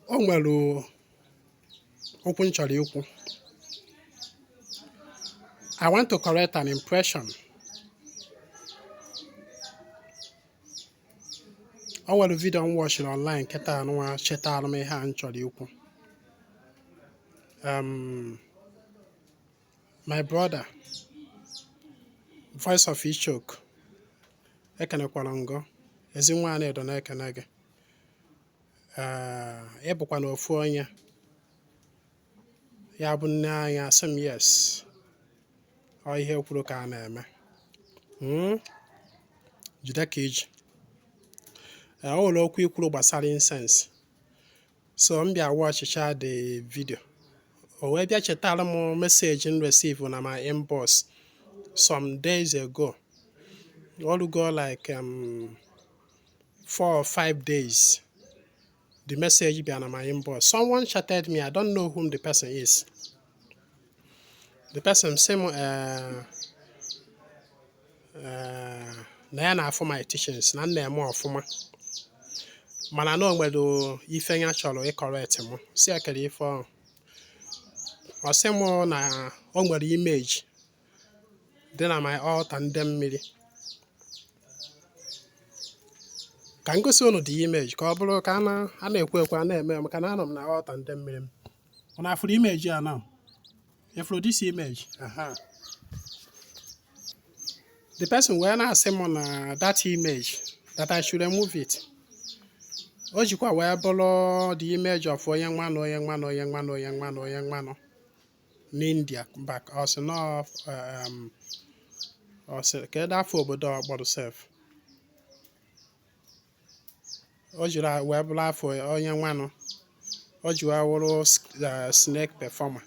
O nwere okwu m chọrọ ikwu. I want to correct an impression. O nwere video m watchiri online kịta anụnwa chetara m ihe a m chọrọ ikwu. My brother, Voice of Ichoku, ekenekwara m gị. Ezinwa Anaedo na-ekene gị. Ee, ị bụkwa na ofu onye ya bụ nne anyị asị m yes, ọ ihe kwuru ka a na-eme. Jide ka iji. Ee, o nwere okwu ikwuru gbasara incense, so m bịa watchịcha the video, o wee bịa chetara m message m receive na my inbox some days ago. Orugo like 4 or 5 days the message bịa na my inbox. Someone chatted me. I don't know whom the person is. The person sị m na ya na-afụ my teachings, na m na-eme ọfụma, mana na o nwere ife ya chọrọ ịcorrect m. Si ya kere ife ọhụ. Ọ sị m na o nwere image dị na my altar ndị mmiri, ka m gosi unu the image, ka ọ bụrụ ka a na-ekwu ekwu a na-eme, maka na anọ m na altar ndị mmiri m. Unu afụrụ image a now? Ifụrụ this image? Aha. The person wee na-asị m na that image, that I should remove it. O jikwa wee bụrụ the image of onye nwanụ, onye nwanụ, onye nwanụ, onye nwanụ, onye nwanụ n'India back. Ọ sị nọ ọ sị kedu afọ obodo ọ kpọrọ sef. O jiri wee bụrụ afọ onye nwanụ o ji wee wụrụ snake performer,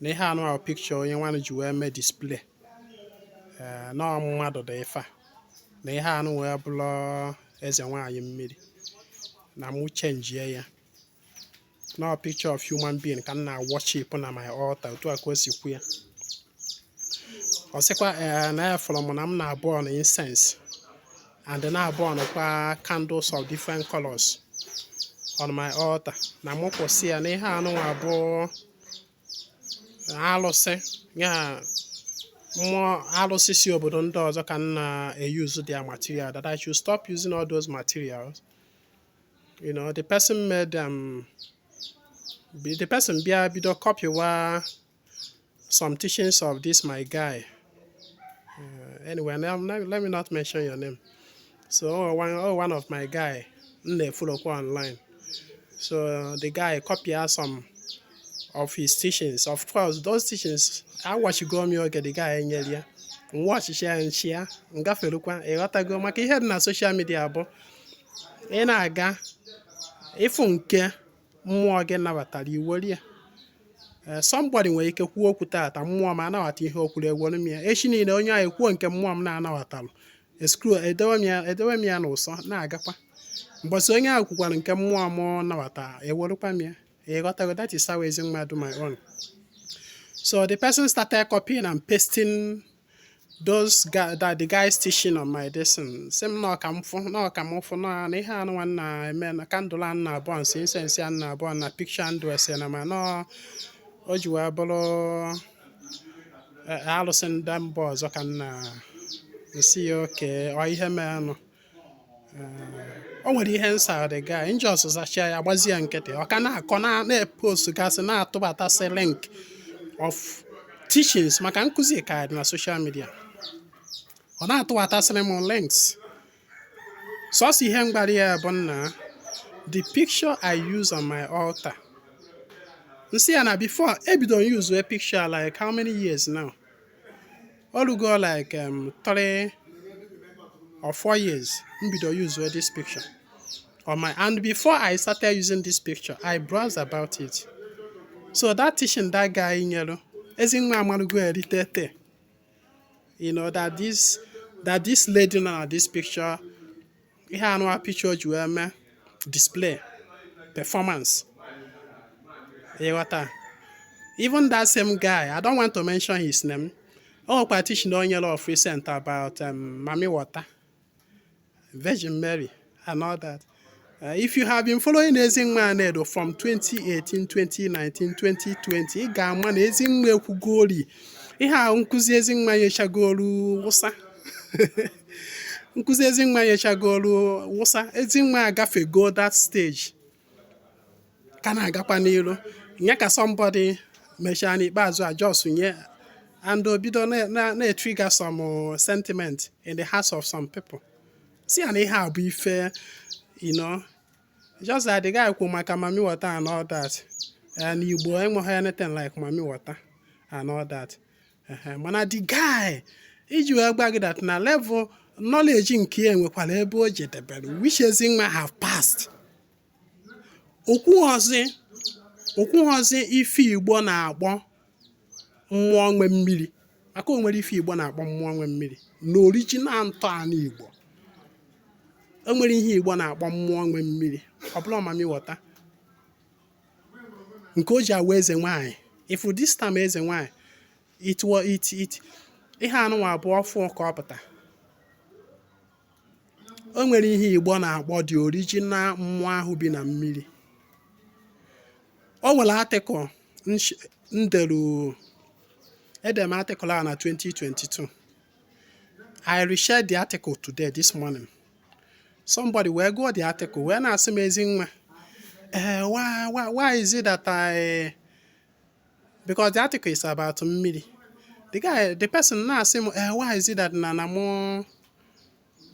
na ihe anụ ahụ picture onye nwanụ ji wee mee display nọọ mmadụ dị ife a, na ihe anụ wee bụrụ eze nwaanyị mmiri, na mụ chenjie ya nọọ picture of human being ka m na worship na my altar. Otu a ka o si kwu ya. Ọ sịkwa ee na ya fọrọ m na m na-aburn incense and na-aburnụkwa candles of different colors on my altar, na mụ kwụsị ya, na ihe anụnwa bụ alụsị ya, mmụọ alụsị si obodo ndị ọzọ ka m na-use their material, that I should stop using all those materials. The person made the person bịa bido copywa some teachings of this my guy. Anyway, let me not mention your name. So oh, one of my guy m na-efollowkwa online. So the guy copy some of his teachings. Of course, those teachings awatchigo m ya oge the guy enyere ya, nwatchicha ya, nchi ya ngaferukwa. Ịghọtago? Maka ihe dị na social media bụ ị na-aga ịfụ nke mmụọ gị nabatara, iwere ya. Somebody nwere ike kwuo okwu taata, mmụọ m anabata ihe o kwuru, ewere m ya. Echi niile onye ahụ ekwuo nke mmụọ m na-anabatalụ, eskru edewe m ya n'ụsọ na-agakwa. Mbọsị onye ahụ kwukwara nke mmụọ m nabata, ewerekwa m ya. Ịghọtago? That is how Ezinwa do my own. So the person started copying and pasting those guy, that the guys teaching on my this thing. Sị m na ọka m fụ na ọka m fụ na na ihe anụ nwanna eme na candle a na-abụọ nsị incense a na-abụọ na picture ndụ ese na ma nọ o ji wee bụrụ alụsị ndị mba ọzọ ka m na nsị ya oke ọ ihe meenụ. O nwere ihe nsa the guy njọs zachia ya, gbazie nkịtị. Ọ ka na-akọ na na-epost gasị, na-atụbatasị link of teachings, maka nkụzi ka dị na social media. Ọ na-atụbatasịrị m links. Sọsọ ihe mgbari ya bụ nna the picture I use on my altar, nsị ya na before ebido use a picture, like how many years now, orugo like 3 or 4 years m bido use this picture on my, and before I started using this picture, I browsed about it. So that teaching that guy nyere Ezinwa amarugo erite te that this lady nọ na this picture, ihe anụ picture o ji wee mee display performance. Ịghọta? Even that same guy, I don't want to mention his name, o nwekwa teaching o nyere of recent about Mami Water, Virgin Mary and all that. If you have been following Ezinwa Anaedo from 2018, 2019, 2020, ị ga-ama na Ezinwa ekwugori ihe a. Nkụzi Ezinwa nyechagolu wụsa, nkụzi Ezinwa nyechagolu wụsa. Ezinwa agafego that stage, ka na-agakwa n'iru nye ka somebody mechaa n'ikpeazụ a just nye and obido na-trigger some sentiment in the hearts of some people, si ya na ihe a bụ ife, just that the guy kwu maka mami water and all that, and Igbo enweghị anything like mami water and all that. Mana the guy iji wee gwa gị that na level knowledge nke ya nwekwara ebe o jedebere, which Ezinwa have passed. Okwughọzi ife Igbo na-akpọ mmụọ nwe mmiri, maka o nwere ife Igbo na-akpọ mmụọ nwe mmiri na original ntọala Igbo. O nwere ihe Igbo na-akpọ mmụọ nwe mmiri, ọ bụla mami water nke o ji awa eze nwanyị. If this time eze nwanyị, it wa it it ihe anụnwa abụọ fụ ka ọ pụta. O nwere ihe Igbo na-akpọ the original mmụọ ahụ bi na mmiri. O nwere article nderu, edere m article a na 2022. I reshared the article today, this morning. Somebody wee gụọ the article wee na-asị m, "Ezinwa, eh, why is it that I," because the article is about mmiri. The guy, the person na-asị m, "Eh, why is it that na mụ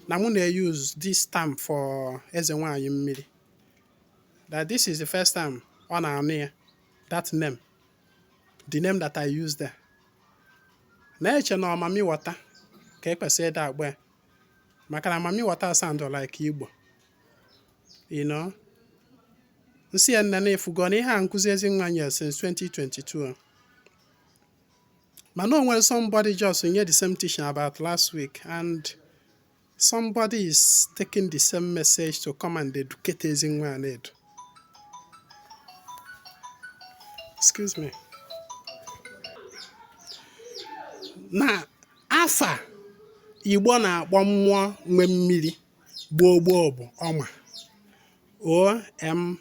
na-use this term for eze nwanyị mmiri, that this is the first time ọ na-anụ ya, that name, the name that I use there, na-eche na ọ mami water ka ekwesịrị ịda agba ya, maka na mami water sound like Igbo." Nsị ya, nne, na-efugo na ihe a nkụzi Ezinwa nyere since 2022, mana o nwere somebody just nye the same teaching about last week, and somebody is taking the same message to come and educate Ezinwa Anaedo. Excuse me. Na afa Igbo na-akpọ mmụọ nwe mmiri gboo gboo bụ ọma, OMA.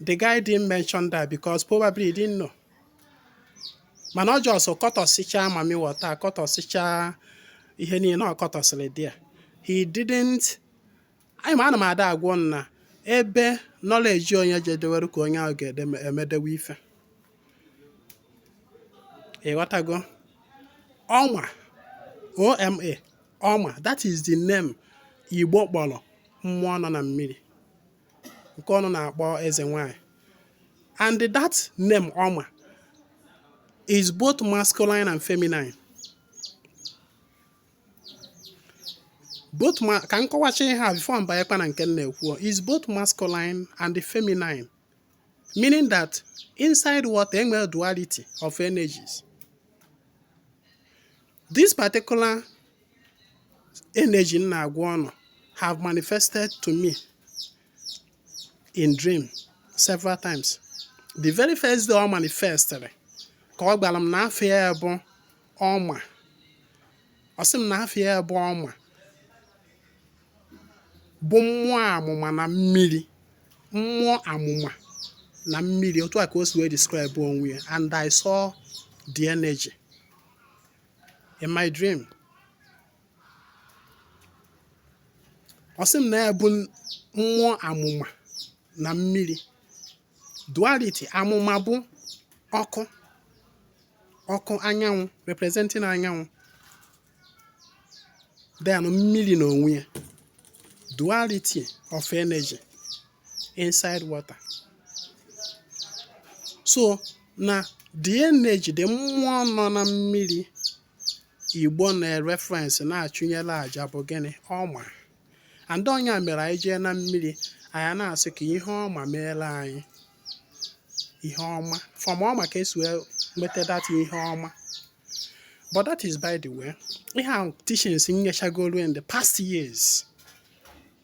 The guy didn't mention that because probably he didn't know. Mana ọ just kọtọsịcha mami water, kọtọsịcha ihe niile ọ kọtọsịrị dị ya. He didn't. Anyị ma ana m ada agwụ na ebe knowledge onye jedewere ka onye ahụ ga-emedewe ife. Ịghọtago? Ọma, OMA, ọma, that is the name Igbo kpọrọ mmụọ nọ na mmiri nke ọnụ na-akpọ eze nwanyị. And that name ọma is both masculine and feminine. Both ma ka m kọwacha ihe a before m banyekwa na nke m na-ekwu, is both masculine and feminine, meaning that inside water enwere duality of energies. This particular energy m na-agwa ọnụ have manifested to me in dream several times. The very first day ọ manifested ka ọ gwara m na afọ ya bụ ọma. Ọ sị m na afọ ya bụ ọma, bụ mmụọ amụma na mmiri, mmụọ amụma na mmiri. Otu a ka o si wee describe onwe ya, and I saw the energy in my dream. Ọ sị m na ya bụ mmụọ amụma na mmiri, duality. Amụma bụ ọkụ, ọkụ anyanwụ, representing anyanwụ, then mmiri n'onwe ya, duality of energy inside water. So na the energy, the mmụọ nọ na mmiri Igbo na-reference na-achụnyere aja bụ gịnị? Ọma. And ọnya mere anyị jee na mmiri, anyị na-asị ka ihe ọma meere anyị, ihe ọma. From ọma ka esi wee nweta that ihe ọma. But that is by the way. Ihe a teachings nyechagoro in the past years,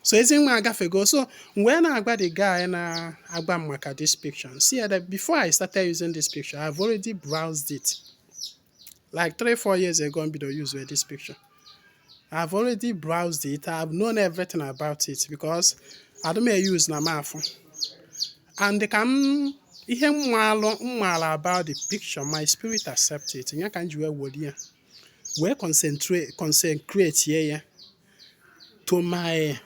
so Ezinwa agafego. So wee na-agwa the guy na-agba m maka this picture, see that before I started using this picture, I've already browsed it like 3, 4 years ago. M bido use with this picture, I've already browsed it. I've known everything about it because Adị m use na m afụ and ka m ihe mmalụ mmaala about the picture, my spirit accept it. Ya ka m ji wee were ya wee concentrate, consecrate ya to my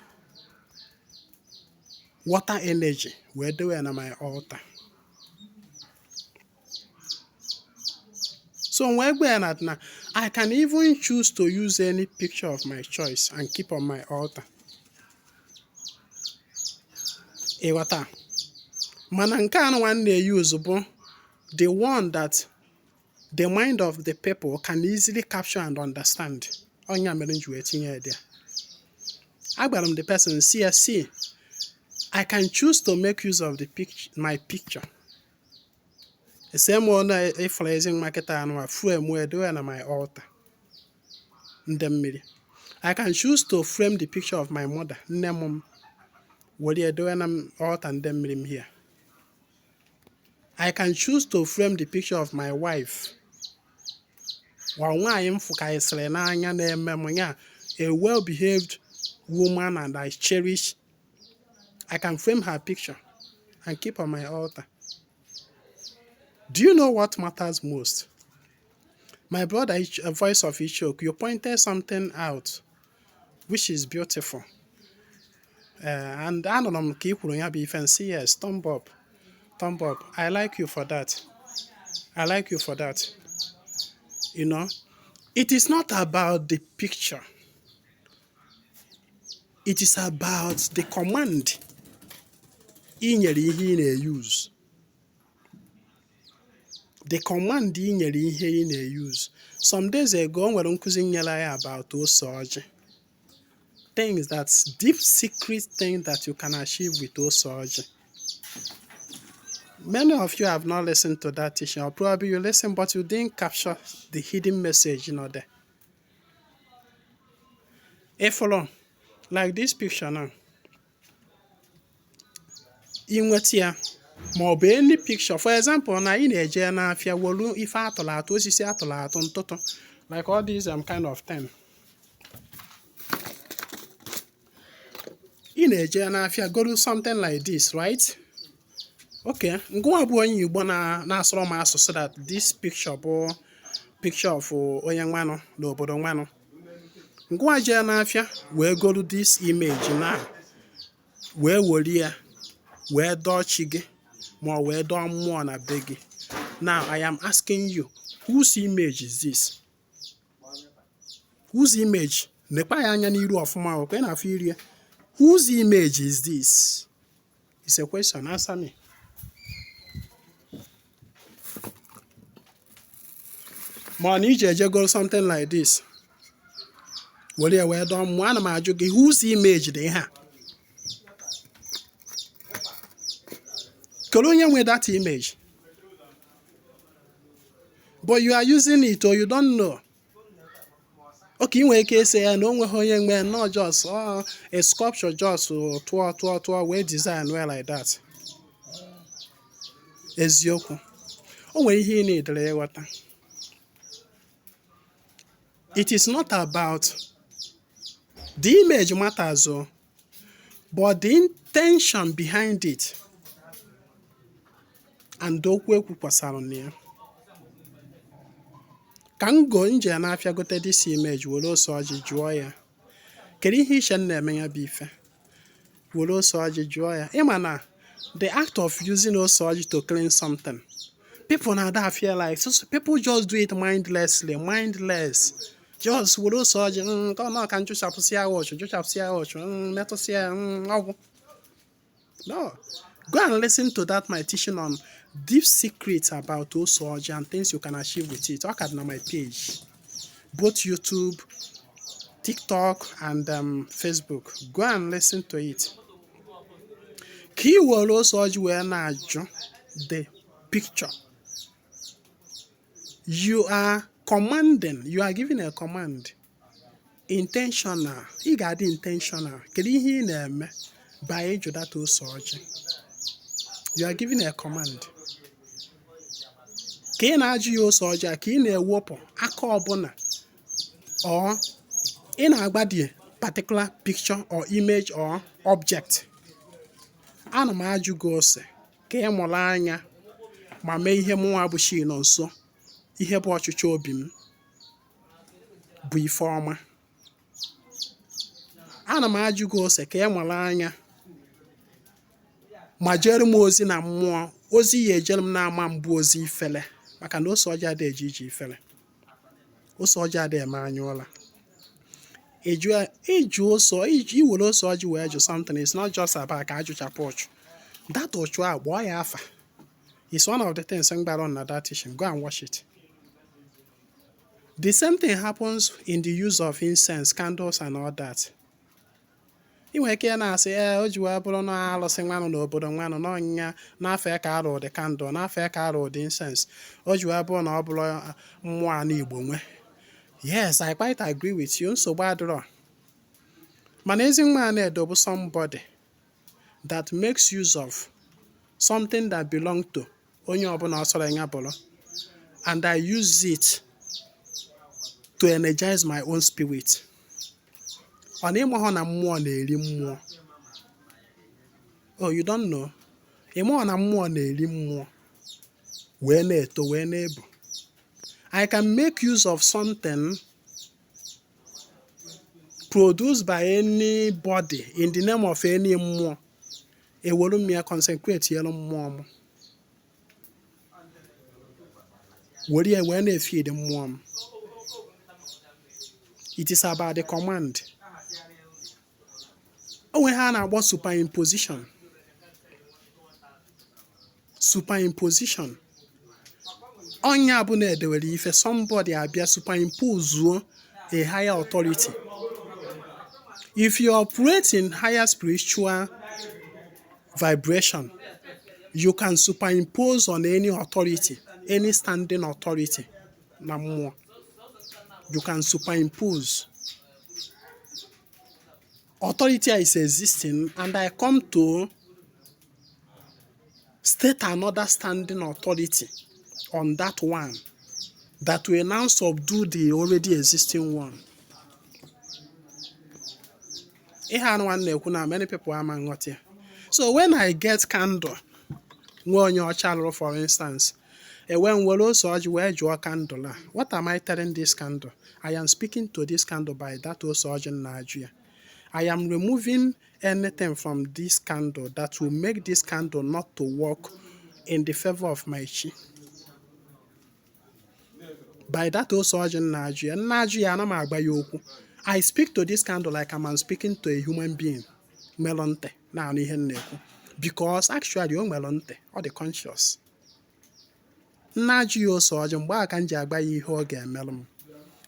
water energy, wee dewe ya na my altar. So wee gwa ya na I can even choose to use any picture of my choice and keep on my altar. Ịghọta? Mana nke a nwa m na-use bụ the one that the mind of the people can easily capture and understand. Ọ nya mere m ji wee tinye ya there. Agwara m the person, si ya, "See, I can choose to make use of the picture, my picture." Ese m na ịfụrụ ezi nwa kịta anụ a frame wee dowe ya na my altar ndị mmiri. I can choose to frame the picture of my mother, nne m, were ya dowe na altar ndị mmiri m here. I can choose to frame the picture of my wife, wa nwaanyị m fụkarịsịrị n'anya, na-eme m ya, a well-behaved woman and I cherish. I can frame her picture and keep on my altar. Do you know what matters most? My brother, a voice of Ichok, you pointed something out which is beautiful. And anụrụ m ka ị kwuru ya bụ ife nsị, yes, thumb up, thumb up. I like you for that. I like you for that. It is not about the picture. It is about the command ị nyere ihe ị na-use. The command ị nyere ihe ị na-use. Some days ago, o nwere nkụzi nyere anyị about ose ọjị. Things that deep secret thing that you can achieve with ose ọjị. Many of you have not listened to that teaching, or probably you listen but you didn't capture the hidden message there. If like this picture now, ị nweta ya ma ọ bụ any picture, for example, na ị na-eje n'afịa welu ife atụrụ atụ, osisi atụrụ atụ, ntụtụ, like all these kind of thing. Ị na-eje n'afịa goro something like this, right? Okay, ngụwa bụ onye Igbo na na-asụrụ m asụsụ that this picture bụ picture of onye nwanụ n'obodo nwanụ. Ngụwa jee n'afịa wee goro this image na wee were ya wee dọọ chi gị ma ọ wee dọọ mmụọ na be gị. Now I am asking you, whose image is this? Whose image? Nekwa ya anya n'iru ọfụma o, ka ị na-afụ iri ya. Whose image is this? It's a question. Answer me. Ma ọ na iji eje goro something like this were ya wee dọọ mmụọ, ana m ajụ gị, whose image dị ihe a? Kedu onye nwe that image? But you are using it or you don't know. Okay, ị nwere ike ese ya na o nweghị onye nwe, no, just a sculpture, just tụọ tụọ tụọ wee design well like that. Eziokwu, o nwere ihe ị na-edere ịghọta. It is not about the image matters o, but the intention behind it and okwu ekwukwasara na ya. Ka m go nje n'afịa gote this image, were ose ọjị jụọ ya, kedu ihe iche m na-eme ya bụ ife? Were ose ọjị jụọ ya. Ịma na the act of using ose ọjị to clean something, people na-ada feel like so people just do it mindlessly, mindless. Just were ose ọjị ka ọ nọ ka nchụchapụsị ya ụchụ, jụchapụsị ya ụchụ, metụsị ya ọgwụ. No, go and listen to that my teaching on deep secrets about ose ọjị and things you can achieve with it. Ọ ka dị na my page, both YouTube, TikTok and Facebook. Go and listen to it. Ka ị were ose ọjị wee na-ajụ the picture, you are commanding, you are giving a command. Intentional, ị ga-adị intentional. Kedu ihe ị na-eme by ịjụ that ose ọjị? You are giving a command. Ka ị na-ajụ ya ose ọjị a, ka ị na-ewepụ aka ọbụla or ị na-agba the particular picture or image or object. Ana m ajụ gị ose ka ị mụrụ anya ma mee ihe mụnwa bụ chi nọ nso, ihe bụ ọchịchọ obi m bụ ife ọma. Ana m ajụ gị ose ka ị mụrụ anya ma jere m ozi na mmụọ ozi ya ejere m na-ama mbụ ozi ifele, maka na ose ọjị adịghị eje ije ifele, ose ọjị adịghị eme anya ụla. Ịjụ ose, iwere ose ọjị wee jụ something, it's not just about ka ajụchapụ ụchụ. That ụchụ a, gbọọ ya afa. It's one of the things m gbara on na that teaching. Go and watch it. The same thing happens in the use of incense, candles and all that. Ị nwere ike na-asị, ee, o ji wee bụrụ na alụsị nwanụ n'obodo nwanụ n'ọnyịnya n'afọ ka arụ ụdị candle, n'afọ ka arụ ụdị incense, o ji wee bụrụ na ọ bụrụ mmụọ ana Igbo nwe. Yes, I quite agree with you. Nsogbu adịrọ, mana Ezinwa Anaedo bụ somebody that makes use of something that belong to onye ọbụla ọ sọrọ ya bụrụ, and I use it to energize my own spirit. Ọ na ịmahọ na mmụọ na-eri mmụọ? Oh, you don't know? Ịmahọ na mmụọ na-eri mmụọ wee na-eto wee na-ebu? I can make use of something produced by anybody in the name of any mmụọ, ewelu m ya consecrate yelu mmụọ m, were ya wee na-efeed mmụọ m. It is about the command. O nwere ha na-akpọ superimposition. Superimposition ọnya bụ na edewere ife, somebody abịa superimpose a higher authority. If you operate in higher spiritual vibration, you can superimpose on any authority, any standing authority na mmụọ. You can superimpose. Authority is existing and I come to state another standing authority on that one that will now subdue the already existing one. Ihe anụ nwanne na-ekwu na many people ama nghọta ya. So when I get candle nwe onye ọcha lụrụ, for instance, ewe m were ose ọjị wee jụọ candle a, what am I telling this candle? I am speaking to this candle by that ose ọjị m na-ajụ ya. I am removing anything from this candle that will make this candle not to work in the favor of my chi. By that ose ọjị m na-ajụ ya, m na-ajụ ya, ana m agba ya okwu. I speak to this candle like I'm speaking to a human being nwere ntị na-anụ ihe m na-ekwu, because actually o nwere ntị, ọ dị conscious. M na-ajụ ya ose ọjị, mgbe ahụ ka m ji agba ya ihe ọ ga-emelụ m,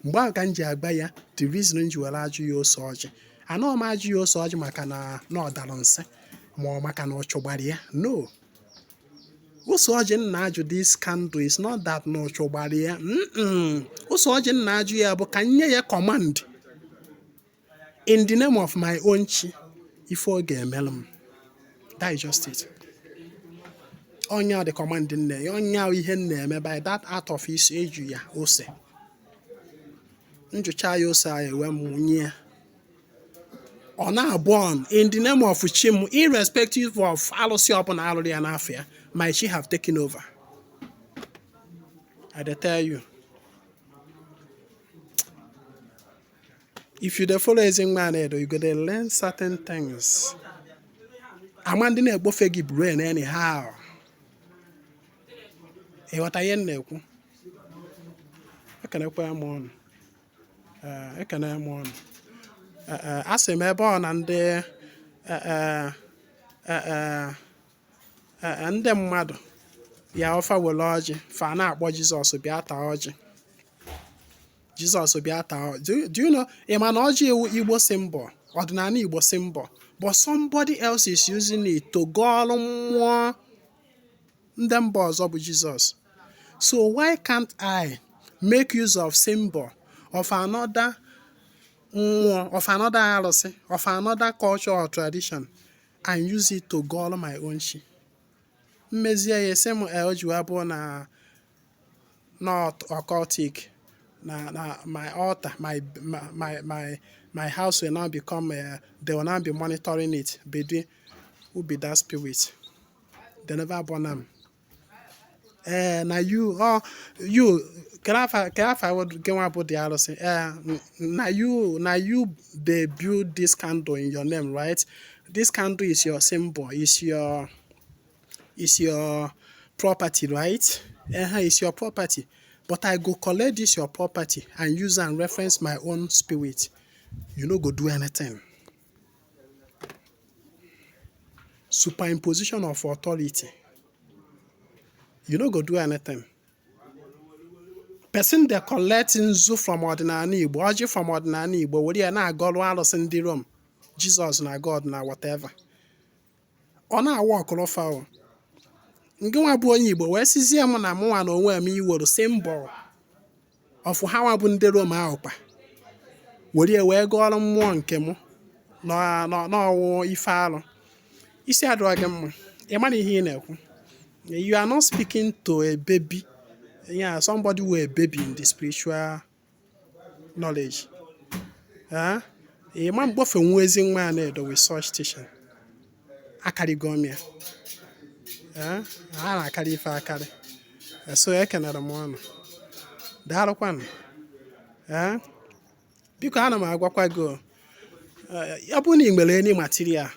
mgbe ahụ ka m ji agba ya the reason m ji were ajụ ya ose ọjị. Anọghị m ajụ ya ose ọjị maka na ọ dara nsị ma ọ maka na ọ chụgbara ya. No, ose ọjị m na-ajụ this candle is not that na ọ chụgbara ya. Ose ọjị m na-ajụ ya bụ ka m nye ya command in the name of my own chi, ife ọ ga-emelụ m. That is just it. Ọnya the command nne ya, ọnya ihe m na-eme by that art of isi eju ya ose. Njụcha ya ose ahụ, ewe m nye ya, ọ na-burn in the name of chi m, irrespective of alụsị ọbụla alụrụ ya n'afọ ya. My chi have taken over. I dey tell you, if you dey follow Ezinwa Anaedo, you go dey learn certain things. Ama ndị na-ekpofe gị brain anyhow. Ịghọta ihe m na-ekwu? Ekenekwa m ọnụ. Ee, ekene m ọnụ. Ee, a sị m ebe ọ na ndị ee ee ee ndị mmadụ ya ọfa were ọjị fa na-akpọ Jizọs bịa taa ọjị, Jizọs bịa taa ọjị. Do you know, ị ma na ọjị iwu Igbo symbol, ọdịnala Igbo symbol, but somebody else is using it to gọọlụ mmụọ ndị mba ọzọ bụ Jizọs? So why can't I make use of symbol of another mmụọ, of another arụsị, of another culture or tradition and use it to gọọlụ my own chi? Mmezie ya, esi m o ji wee bụrụ na not occultic na my altar, my house will now become, they will now be monitoring it. Bedi Who be that spirit? They never born am. Eh, na you oh you kedu afa gị nwa bụ the arụsị? Eh, na you dey build this candle in your name, right? This candle is your symbol, is your property, right? Is your property. But I go collect this your property and use am reference my own spirit. You no go do anything. Superimposition of authority. You no go do anything. Person dey collect nzu from ọdịnala Igbo, ọjị from ọdịnala Igbo, were ya na-agọrụ arụsị ndị Rome, Jesus na God na whatever. Ọ na-awa ọkụrụ fa o. Ngị nwa bụ onye Igbo wee sizie m na mụnwa na onwe m iwere symbol of ha nwa bụ ndị Rome ahụ kwa were ya wee gụọrọ mmụọ nke mụ n'ọwụ ife alụ. Isi adịrọ gị mma. Ị mara ihe ị na-ekwu. You are not speaking to a baby. Yeah, somebody who a baby in the spiritual knowledge. Eh? Ị ma mkpofenwu Ezinwa Anaedo with such teaching. Akarịgo m ya. Eh? A na-akarị ife akarị. So ekenere m ọnụ. Daalụkwanụ. Eh? Biko, ana m agwakwa gị o, ọ bụrụ na ị nwere any material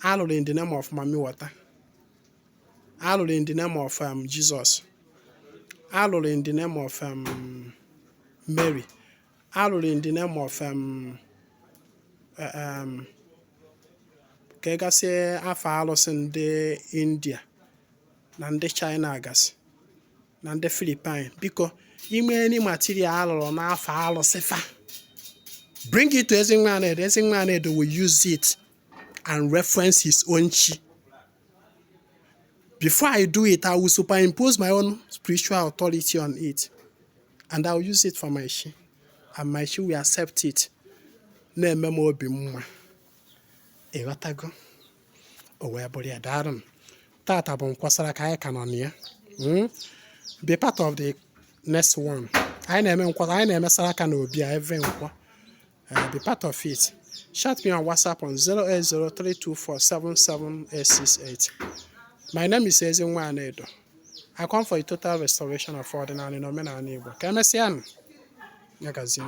alụrụ in the name of Mami Water, alụrụ in the name of Jesus, alụrụ in the name of Mary, alụrụ in the name of ka gasị afa alụsị ndị India na ndị China gasị na ndị Philippine, biko, ime any material alụrụ n'afa alụsị fa, bring it to Ezinwa Anaedo. Ezinwa Anaedo will use it and reference his own chi. Before I do it, I will superimpose my own spiritual authority on it and I will use it for my chi, and my chi will accept it, na-eme m obi mma. Ịghọtago? O wee bụrụ ya. Daalụ m. Tata bụ nkwasara ka anyị ka nọ na ya. Be part of the next one. Anyị na-eme nkwasa, anyị na-emesara aka n'obi a every Nkwọ. Be part of it. Chat me on WhatsApp on 08032477868. My name is Ezinwa Anaedo. I come for a total restoration of ọdịnala na omenala Igbo. Ka emesịa nụ. Ya gazie.